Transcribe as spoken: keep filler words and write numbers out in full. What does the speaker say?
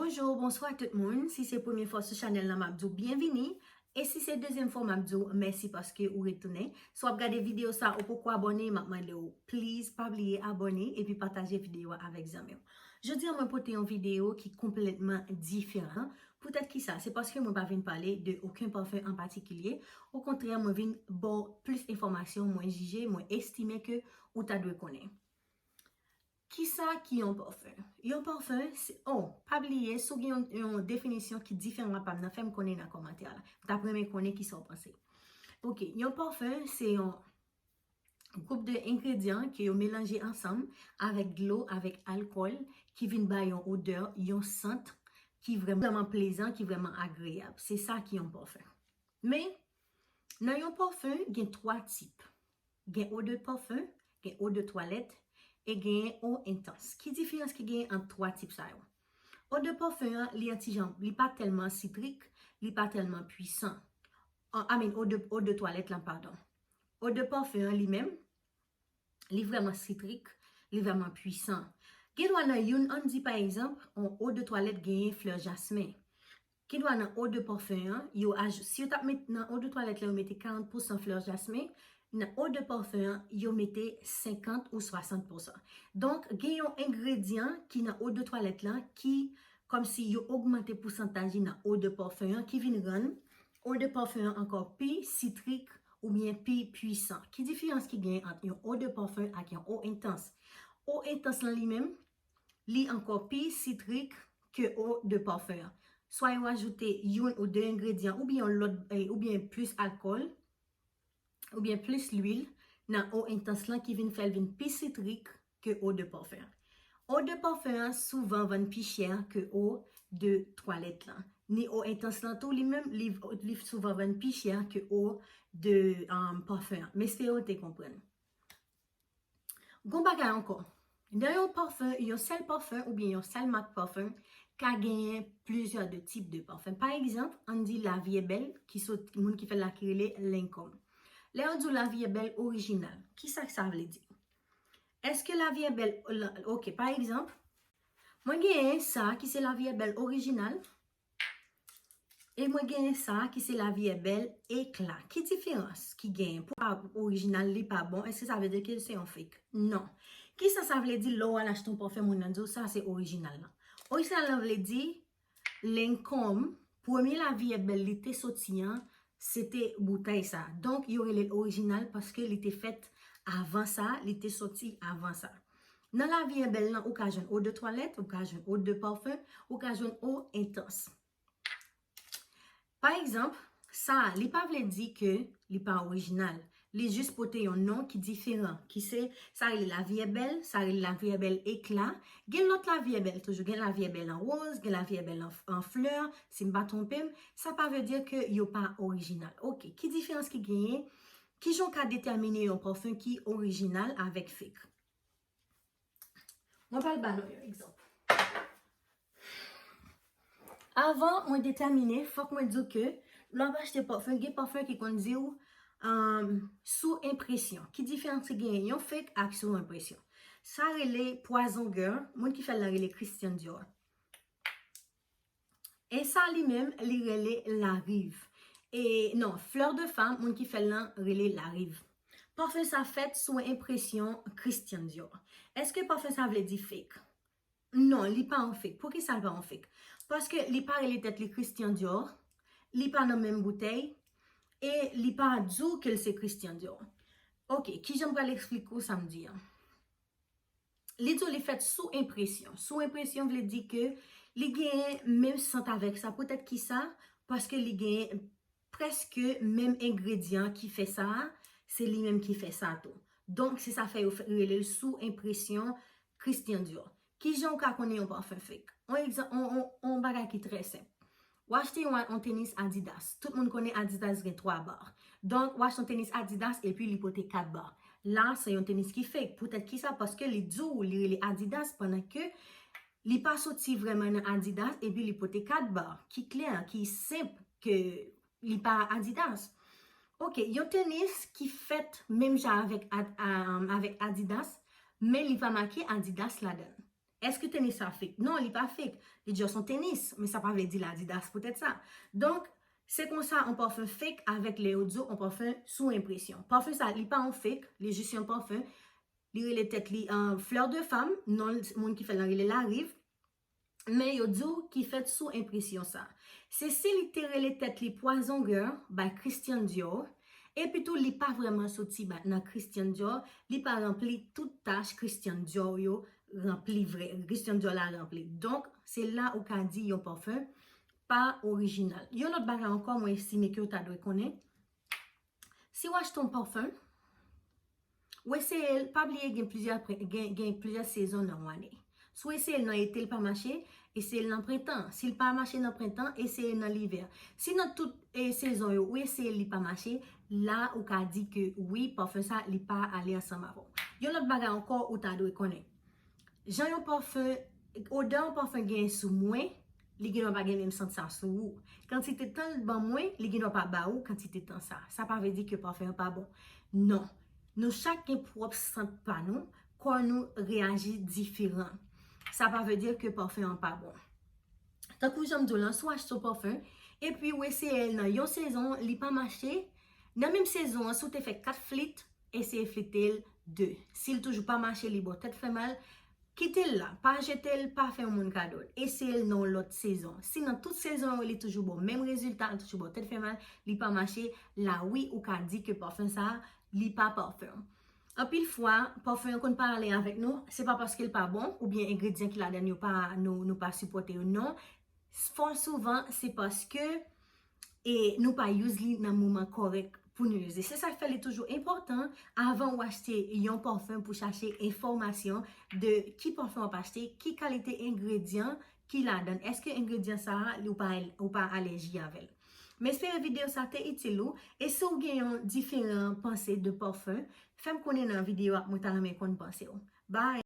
Bonjou, bonswa tout moun. Si se premye fwa sou chanèl la, m ap di w byenvini. E si se dezyèm fwa, m ap di w mèsi paske ou retounen. Si w ap gade videyo sa, ou poko abòne, m ap mande w, please, pa bliye abòne epi pataje videyo a avèk zanmi w. Jodi a, mwen pote yon videyo ki konplètman diferan. Poutèt ki sa? Se paske mwen pa vin pale de okenn pafen an patikilye. Okontrè, mwen vin ba w plis enfòmasyon mwen jije, mwen estime ke ou ta dwe konnen. Kisa ki yon pafen? Yon pafen, se, oh, pa bliye, si w gen yon, yon definisyon ki diferan a pa m nan, fè m konnen nan kòmantè la. M t ap renmen konnen kisa w panse. Ok, yon pafen, se yon gwoup de engredyan ke yo melanje ansanm avèk dlo, avèk alkòl, ki vin bay yon odè, yon sant ki vrèman plezan, ki vrèman agreyab. Se sa ki yon pafen. Men, nan yon pafen, gen twa tip. Gen odè pafen, gen odè twalèt, e gen o entans. Ki diferans ki gen ant twa tip sa yo? Odè pafen an, li yon ti jan, li pa tèlman sitrik, li pa tèlman pwisan. An, I mean, odè, odè twalèt lan, padon. Odè pafen an li menm, li vrèman sitrik, li vrèman pwisan. Gen dwa nan youn, ann di pa egzanp, yon odè twalèt genyen flè jasmen. Gen dwa nan odè pafen an, yo aj-, si yo t ap met nan odè twalèt lan, yo mete karant pousan flè jasmen, nan odè pafen an, yo mete senkant ou swasant pousan. Donk, gen yon engredyan ki nan odè twalèt lan ki kòmsi yo ogmante pousantaj li nan odè pafen an, ki vin rann odè pafen an ankò pi sitrik oubyen pi pwisan. Ki diferans ki genyen ant yon odè pafen ak yon o entans? O entans lan li menm, li ankò pi sitrik ke odè pafen an. Swa yo ajoute youn ou de engredyan oubyen yon lòt, eh, oubyen plis alkòl, oubyen plis lwil nan o entans lan ki vin fè l vin pi sitrik ke odè pafen an. Odè pafen an souvan vann pi chè ke odè twalèt lan. Ni o entans lan tou li menm, li, li souvan vann pi chè ke odè, um, pafen an. M espere w te konprann. Gon bagay ankò. Nan yon pafen, yon sèl pafen oubyen yon sèl mak pafen ka genyen plizyè de tip de pafen. Pa egzanp, ann di Lavi e Bèl, ki sot, moun ki fè l la ki rele Lancôme. Lè yo di w Lavi e Bèl orijinal, kisa sa vle di? Èske Lavi e Bèl, la, ok, pa egzanp, mwen genyen sa ki se Lavi e Bèl orijinal, e mwen genyen sa ki se Lavi e Bèl ekla. Ki diferans ki genyen? Pou pa orijinal, li pa bon, èske sa vle di ke se yon fake? Non. Kisa sa vle di lè w al achte yon pafen, moun nan di w sa se orijinal lan? Orijinal lan vle di Lancôme, premye Lavi e Bèl li te soti an, se te boutèy sa. Donk, yo rele l orijinal paske li te fèt avan sa, li te soti avan sa. Nan Lavi e Bèl lan, ou ka jwenn odè twalèt, ou ka jwenn odè pafen, ou ka jwenn o entans. Pa egzanp, sa a, li pa vle di ke li pa orijinal. Li jis pote yon non ki diferan, ki se, sa rele Lavi e Bèl, sa rele Lavi e Bèl ekla. Gen lòt Lavi e Bèl toujou, gen Lavi e Bèl an woz, gen Lavi e Bèl an, an flè, si m pa twonpe m, sa pa vle di ke yo pa orijinal. Ok, ki diferans ki genyen? Kijan w ka detèmine yon pafen ki orijinal avèk fake? Mwen pral ba nou yon egzanp. Avan mwen detèmine, fòk mwen di w ke lè w ap achte pafen, gen pafen ki konn di w, um, sou enpresyon. Ki diferans ki genyen yon fake ak sou enpresyon? Sa rele Poison Girl, moun ki fè l la rele Christian Dior. E sa li menm, li rele Larive. E non, Fleur de Femme, moun ki fè l lan rele Larive. Pafen sa fèt sou enpresyon Christian Dior. Èske pafen sa vle di fake? Non, li pa yon fake. Poukisa l pa yon fake? Paske li pa rele tèt li Christian Dior, li pa nan menm boutèy, e li pa di w ke l se Christian Dior. Ok, kijan m pral eksplike w sa m di an? Li di w li fèt sou enpresyon. Sou enpresyon vle di ke li genyen menm sant avèk sa. Poutèt ki sa? Paske li genyen prèske menm engredyan ki fè sa a, se li menm ki fè sa tou. Donk, se sa fè yo fè, rele l sou enpresyon Christian Dior. Kijan w ka konnen yon pafen fake? On egzanp, on, on, on bagay ki trè senp. W achte yon, yon tenis Adidas. Tout moun konnen Adidas gen twa ba. Donk, w achte yon tenis Adidas epi li pote kat ba. La, se yon tenis ki fake. Poutèt ki sa? Paske li di w li rele Adidas pandan ke li pa soti vrèman nan Adidas epi li pote kat ba. Ki klè, ki senp ke li pa Adidas. Ok, yon tenis ki fèt menm jan avèk Ad-, a-, avèk Adidas, men li pa make Adidas ladan l. Èske tenis sa fake? Non, li pa fake. Li just yon tenis, men sa pa vle di l Adidas poutèt sa. Donk, se konsa yon pafen fake avèk lè yo di w yon pafen sou enpresyon. Pafen sa, li pa yon fake, li jis yon pafen. Li rele tèt li, uh, Fleur de Femme, non moun ki fè l nan rele Larive. Men yo di w ki fèt sou enpresyon sa. Se si li te rele tèt li Poison Girl by Christian Dior. Epi tou, li pa vrèman soti nan Christian Dior. Li pa ranpli tout tach Christian Dior yo ranpli vre. Christian Dior la ranpli. Donk, se la ou ka di yon pafen pa orijinal. Yon lòt bagay ankò, mwen estime ke w ta dwe konnen. Si w achte yon pafen, ou eseye l, pa bliye gen plizyè, gen, gen plizyè sezon nan yon ane. Si w eseye l nan ete, l pa mache, eseye l nan prentan. Si l pa mache nan prentan, eseye l nan livè. Si nan tout e, sezon yo, ou eseye l, li pa mache, la ou ka di ke wi, pafen sa, li pa ale ansanm avè w. Yon lòt bagay ankò, ou ta dwe konnen. Jan yon pafen, odè yon pafen gen sou mwen, li gen dwa pa gen menm sant sa sou ou. Kantite tan l ban mwen, li gen dwa pa ba ou kantite tan sa. Sa pa vle di ke pafen an pa bon. Non. Nou chak gen pwòp sant pa nou, kò nou reyaji diferan. Sa pa vle di ke pafen an pa bon. Tankou jan m di w lan, si w achte yon pafen, epi w eseye l nan yon sezon, li pa mache, nan menm sezon an, si w te fè kat flit, eseye flite l de. Si l toujou pa mache, li ba w tèt fè mal, kite l la, pa jete l, pa fè yon moun kado l. Eseye l nan yon lòt sezon. Si nan tout sezon yo, li toujou ba w menm rezilta, li toujou ba w tèt fè mal, li pa mache, la wi, ou ka di ke pafen sa a, li pa pafen. Anpil fwa, pafen an konn pa ale avèk nou, se pa paske l pa bon, oubyen engredyan ki ladan yo pa, nou, nou pa sipòte yo, non. Fò souvan, se paske e nou pa use li nan moman kòrèk pou nou use. Se sa k fè li toujou enpòtan, avan w achte yon pafen, pou chache enfòmasyon de ki pafen w ap achte, ki kalite engredyan ki ladan l. Èske engredyan sa a, ou pa, ou pa alèji avè l? M espere videyo sa te itil ou. E si w gen yon diferan panse de pafen, fè m konnen nan videyo a, mwen ta renmen konn panse w. Bye!